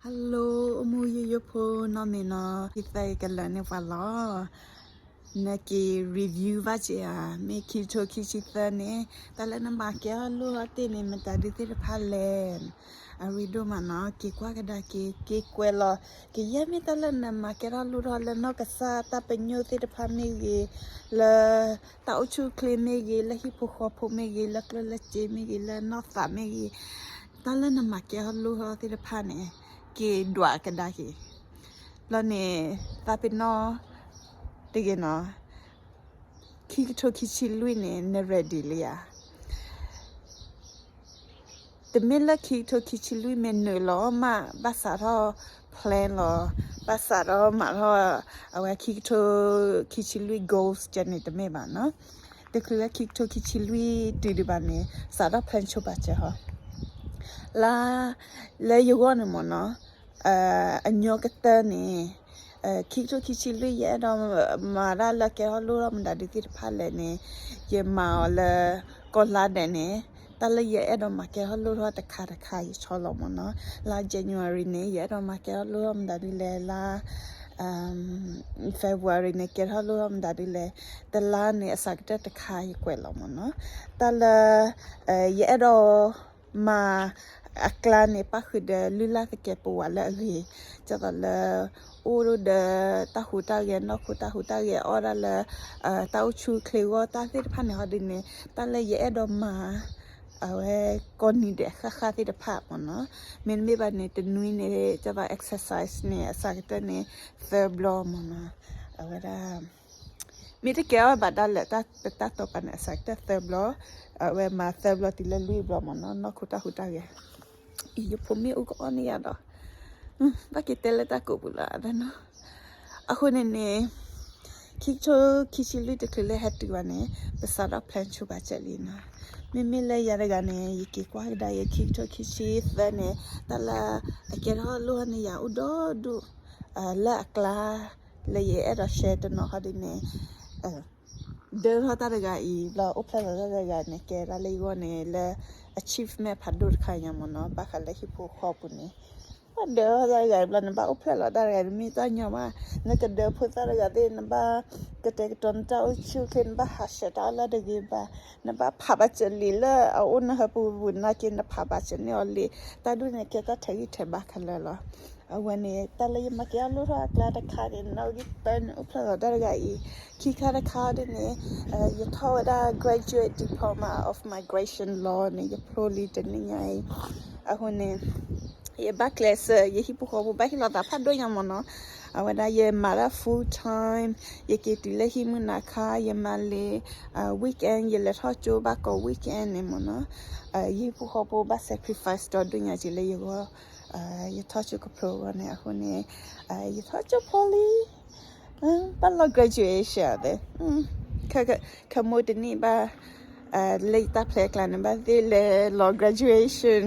Hello အိၣ်မူယိယိဖိနီၢ်မ့ၢ်နီၤ, ခံသၢကလၢာ်န့ၣ်ပှၤလီၤ. နက့ၤ review ဘၣ်က့ၤဧါ, မ့ၢ်ခံကထိခံဆံသၢန့ၣ် တၢ်လၢနမၤကဲထီၣ်လိၣ်ထီၣ်တ့ၢ်န့ၣ် မတၤဒုသ့ၣ်တဖၣ်လဲၣ်. အရ့ဒိၣ်မးနီၤ, က့ၤကွၢ်ကဒါက့ၤ, က့ၤကွဲးလီၤ, ကယဲၢ်မ့ၢ်တၢ်လၢနမၤကဲထီၣ်လိၣ်ထီၣ်လၢနီၢ်ကစၢ် တၢ်ပညိၣ်သ့ၣ်တဖၣ်မ့ၢ်ဂ့ၤ, လၢ တၢ်အိၣ်ဆူၣ်အိၣ်ချ့မ့ၢ်ဂ့ၤ, လၢဟံၣ်ဖိဃီဖိမ့ၢ်ဂ့ၤ, လၢကျိၣ်လၢစ့မ့ၢ်ဂ့ၤ, လၢနီၢ်သးမ့ၢ်ဂ့ၤ, တၢ်လၢနမၤကဲထီၣ်လိၣ်ထီၣ်သ့ၣ်တဖၣ်န့ၣ် က့ၤဒွးကဒါက့ၤ. ဘျီန့ၣ် သးပ့ၤနီၣ်တဂ့ၤနီၤ, ခံကထိခံဆံလွံၢ်န့ၣ် န ready လံဧါ. တမ့ၢ်လၢခံကထိခံဆံလွံၢ်မ့ၢ်နုာ်လီၤမး ဘၣ်စးထီၣ် plan လီၤ, ဘၣ်စးထီၣ်မၤထီၣ် အဝဲခံကထိခံဆံလွံၢ် goals ကဲန့ၣ်တမ့ၢ်ဘၣ်နီၤ. တချုးလၢခံကထိခံဆံလွံၢ်တုၤဒံးဘၣ်န့ၣ် စးထီၣ် plan ဆိပာ်စၢၤဟီ လၢ လၢယဂီၢ်န့ၣ်မ့ၢ်နီၤ, အညီကတၢၢ်န့ၣ် ခံကထိခံဆံလွံၢ် ယအဲၣ်ဒိးမၤတၢ်လၢကဲထီၣ်လိၣ်ထီၣ်မတၤဒုသ့ၣ်တဖၣ်လဲၣ်န့ၣ် ယမၤအီၤလၢ ကိးလါဒဲးန့ၣ် တၢ်လၢယအဲၣ်ဒိးမၤကဲထီၣ်လိၣ်ထီၣ်တခါတခါ ယဆီလီၤမ့ၢ်နီၤ. လါ January န့ၣ် ယအဲၣ်ဒိးမၤကဲထီၣ်လိၣ်ထီၣ်မတၤဒုလဲၣ်, လါ February န့ၣ် ကဲထီၣ်လိၣ်ထီၣ်မတၤဒုလဲၣ်, တလါန့ၣ် အစှၤကတၢၢ်တခါ ယကွဲးလီၤမ့ၢ်နီၤ. တၢ်လၢ ယအဲၣ်ဒိး မၤ အကျါန့ၣ် ပၣ်ဃုာ်ဒီးလုၢ်လၢ်သကဲးပဝးလၢအဂ့ၤ, ဒ်သိးလၢ အိၣ်ဒီးတၢ်ဟူးတၢ်ဂဲၤ နီၢ်ခိတၢ်ဟူးတၢ်ဂဲၤ အီၣ်ဒၣ်လၢ တၢ်အိၣ်ဆူၣ်အိၣ်ချ့အဂီၢ် တၢ်သ့ၣ်တဖၣ်န့ၣ်ဟီဒ်န့ၣ် တၢ်လၢယအဲၣ်ဒိးမၤ အဝဲကိးနံၤဒဲးဃၣ်ဃၣ်သ့ၣ်တဖၣ်မ့ၢ်နီၤ. မ့တမ့ၢ်ဘၣ်န့ၣ် တနွံန့ၣ် ဒ်သိး exercise န့ၣ် အစှၤကတၢၢ်န့ၣ် သၢဘျီမ့ၢ်နီၤ. အဝဲဒၣ် မ့ၢ်တကဲအီၤဘၣ်ဒၣ်လဲာ် တၢ်ပတၢ်တိာ်ပာ်န့ၣ် အစှၤကတၢၢ်သၢဘျီ, အဝဲမၤသၢဘျီတုၤလၢလွံၢ်ဘျီမ့ၢ်နီၤ, နီၢ်ခိတၢ်ဟူးတၢ်ဂဲၤ. အံၤ ယဖိမ့ၣ်အူကအီၣ်န့ၢ်ယၤဒီး ဘၣ်က့ၤတဲလၢတၢ်ကိးပူၤလီၤနီၤ. အဃိန့ၣ်န့ၣ် ခံကထိခံဆံလွံၢ်တချုးလၢဟဲတုၤဘၣ်န့ၣ် ပစးထီၣ် plan ဆိပာ်စၢၤလံနီၤ. မ့မ့ၢ်လၢယၤတဂၤန့ၣ် ယက့ၤကွၢ်ကဒါယခံကထိခံဆံသၢန့ၣ် တၢ်လၢအကဲထီၣ်လိၣ်န့ၢ်ယၤအိၣ်ဒိၣ်ဒိၣ် လၢအကျါ လၢယအဲၣ်ဒိး share တနီၤဟီဒ်န့ၣ် ဒၢထီၣ်တၢ်တဂၤအံၤ ဘျီအိၣ်ဖျဲၣ်လီၤတၢ်တဂၤန့ၣ် ကဲဒၣ်လၢယဂီၢ်န့ၣ် လၢ achievement ဖးဒိၣ်တခါညါမ့ၢ်နီၤ, ဘၣ်ဃးလၢဟံၣ်ဖိဃီဖိပူၤန့ၣ် ဘၣ်ဒၢထီၣ်တၢ်တဂၤအံၤ ဘျီနဘၣ်အိၣ်ဖျဲၣ်လီၤတၢ်တဂၤ နမ့ၢ်တၢ်ညီဘၣ်, နကဒၢဖိသၣ်တဂၤသ့ၣ် နဘၣ်ကတဲာ်ကတီၤနတၢ်အိၣ်ဆူၣ်အိၣ်ချ့ နဘၣ်ဟးဆှဲးတၢ်အီၣ်လၢတဂ့ၤဘၣ်, နဘၣ်ဖးဘၣ်စၢၤလံာ်လၢအအိၣ်နဟၢဖူပူၤနာ်က့ နဖးဘၣ်စၢၤန့ၢ်အီၤလံာ်, တၢ်ဒ်န့ၣ်ကဲတၢ်ထဲးဂံၢ်ထဲးဘါခဲလၢာ်လီၤ. အဝဲန့ၣ် တၢ်လၢယမၤကဲထီၣ်လိၣ်ထီၣ်အကျါတခါန့ၣ် နီၣ်ဂံၢ်သၢန့ၣ်အိၣ်ဖျဲၣ်လီၤတၢ်တဂၤအံၤ, ခံခါတခါဒ်န့ၣ် ယထီၣ်ဝဲဒၣ် graduate diploma of migration law န့ၣ် ယဖျိလံတနံၣ်ညါအံၤ, အဃိန့ၣ် ယဘၣ်ကျဲးစၢး ယဟံၣ်ဖိဃီဖိဘၣ်ဟ့ၣ်လီၤသးဖးဒိၣ်ညါမ့ၢ်နီၤ, အဝဲဒၣ်ယမၤတၢ် full time, ယက့ၤတုၤလၢဟံၣ်မုၢ်နၤခါ ယမၤလံာ်, weekend ယလဲၤထီၣ်ကၠိဘၣ်ကိး weekend န့ၣ်မ့ၢ်နီၤ, ယဟံၣ်ဖိဃီဖိဘၣ် sacrifice ဒီဒိၣ်ညါက့ၤလၢယဂီၢ်, ယထီၣ်ကၠိကဖျိအဂီၢ်န့ၣ် အဃိန့ၣ် ယထီၣ်ကၠိဖျိလံ ဘၣ်လီၤ graduation သ့, ခမိၣ်တနံၣ်ဘၣ်, လၢယတၢ်ဖျဲးကျါန့ၣ် ဘၣ်သ့ၣ်လဲၤလီၤ graduation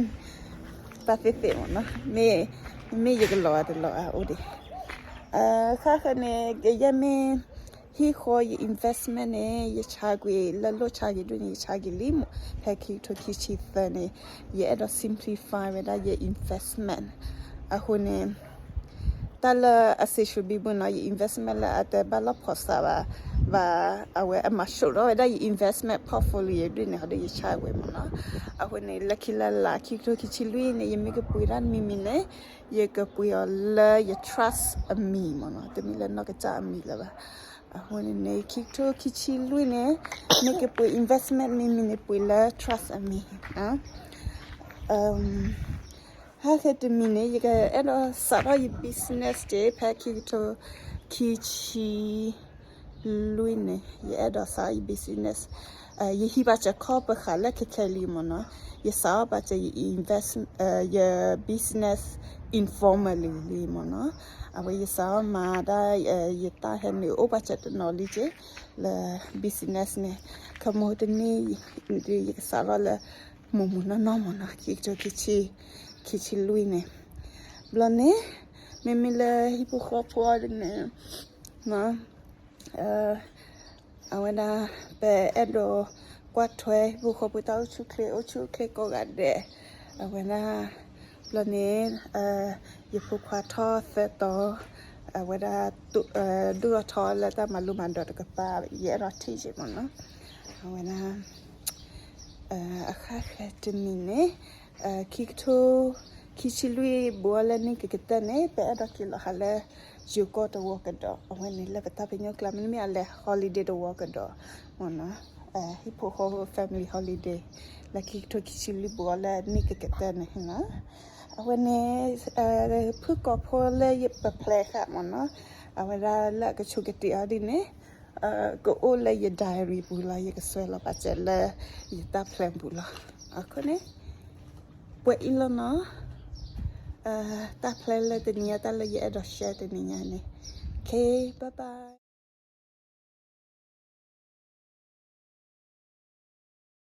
တၢ်သ့ၣ်သ့ၣ်မ့ၢ်နီၤ, မ့ၢ်, မ့ၢ်ယကလီၤအတလီၤအအိၣ်ဒံး, ဃၣ်ဃၣ်န့ၣ် ကယဲၢ်မ့ၢ် ဟံၣ်ဃီယ investment န့ၣ် ယဆါကွံာ်လၢလိၣ်ဆါက့ၤဒ်န့ၣ် ယဆါက့ၤလံ, ဖဲခံကထိခံဆံသၢန့ၣ် ယအဲၣ်ဒိး simplify ဝဲဒၣ်ယ investment အဃိန့ၣ် တၢ်လၢအစ့ၣ်ဆူၣ်ဘံဘူနီၤ ယ investment လၢအတဘၣ်လီၢ်ဖီၣ်စးဘၣ်, ဘၣ်အဝဲအမၤဆူၣ်ထီၣ်ဝဲဒၣ်ယ investment portfolio ဒ်န့ၣ် ဟီဒ်ယဆါဝဲမ့ၢ်နီၤ, အဃိန့ၣ် လၢခံလၢလာ် ခံကထိခံဆံလွံၢ်န့ၣ် ယမ့ၢ်ကပှ့ၤတၢ်မံၤမံၤန့ၣ် ယကပှ့ၤအီၤလၢယ trust အမံၤမ့ၢ်နီၤ, တမ့ၢ်လၢနီၢ်ကစၢ်အမံၤလၢၤဘၣ်. အဃိန့ၣ်န့ၣ် ခံကထိခံဆံလွံၢ်န့ၣ် မ့ၢ်ကပှ့ၤ investment မံၤမံၤန့ၣ် ပှ့ၤလၢ trust အမံၤ. ဟါခဲတမံၤန့ၣ် ယကအဲၣ်ဒိးစးထီၣ်ယ business တ့ၢ် ဖဲခံကထိခံဆံ လွံၢ်န့ၣ် ယအဲၣ်ဒိးစးထီၣ်ယ business, ယဟံးပာ်စၢၤခီၣ်ပဃာ်လၢခဲခဲလံမ့ၢ်နီၤ, ယစးထီၣ်ပာ်စၢၤယ invest, ယ business informally လံမ့ၢ်နီၤ, အဝဲယစးထီၣ်မၤဒၣ် ယတၢ်ဟဲနုာ်အိၣ်ပာ်စၢၤတနီၤလံက့ၤ လၢ business န့ၣ်, ခမိၣ်တနံၣ် ယကစးထီၣ်လၢ မုၢ်မုၢ်နီၢ်နီၢ်မ့ၢ်နီၤ, ခံကထိခံဆံ ခံဆံလွံၢ်န့ၣ်, ဘျီန့ၣ် မ့မ့ၢ်လၢဟံၣ်ဖိဃီဖိအီၤဒ်န့ၣ် အဝဲဒၣ် ပအဲၣ်ဒိးကွၢ်ထွဲဟံၣ်ဖိဃီဖိတၢ်အိၣ်ဆူၣ်အိၣ်ချ့ အိၣ်ဆူၣ်အိၣ်ချ့ကိးဂၤဒဲး, အဝဲဒၣ် ဘျီန့ၣ် ယဖိခွါထီၣ်သၢတီၤ, အဝဲဒၣ် ဒိၣ်ထီၣ်ထီလၢတၢ်မၤလိမၤဒိးတကပၤ ယအဲၣ်ဒိးထံၣ်က့မ့ၢ်နီၤ. အဝဲဒၣ် အဃၣ်ဃၢၤတနံၤန့ၣ် ခံကထိခံဆံလွံၢ်ဘူးအီၤလၢနံၣ်ကကတၢၢ်န့ၣ် ပအဲၣ်ဒိးက့ၤလီၤဟးလၢ ယိၤကီၢ်တဝီကဒီး, အဝဲန့ၣ်လၢပတၢ်ပညိၣ်ကျါ မ့တမ့ၢ်အလဲၤ holiday တဝီကဒီးမ့ၢ်နီၤ. ဟံၣ်ဖိဃီဖိ family holiday လၢခံကထိခံဆံလွံၢ်ဘူးအီၤလၢနံၣ်ကကတၢၢ်န့ၣ်နီၤ. အဝဲန့ၣ် ဖုၣ်ကိာ်ဖိလၢယပဖျဲးဃာ်မ့ၢ်နီၤ, အဝဲဒၣ်လၢအကဆိးကတ့ၤအီၤဒ်န့ၣ် ကအိၣ်လၢယ diary ပူၤလီၤ. ယကစွဲလီၤပာ်စၢၤလၢ ယတၢ်ဖျဲးပူၤလီၤ. အဃိန့ၣ် ပှဲၤအံၤလီၤနီၤ. တၢ်ဖျဲးလၢတနံၤညါ တၢ်လၢယအဲၣ်ဒိး share တနံၤညါန့ၣ်. Okay, bye bye.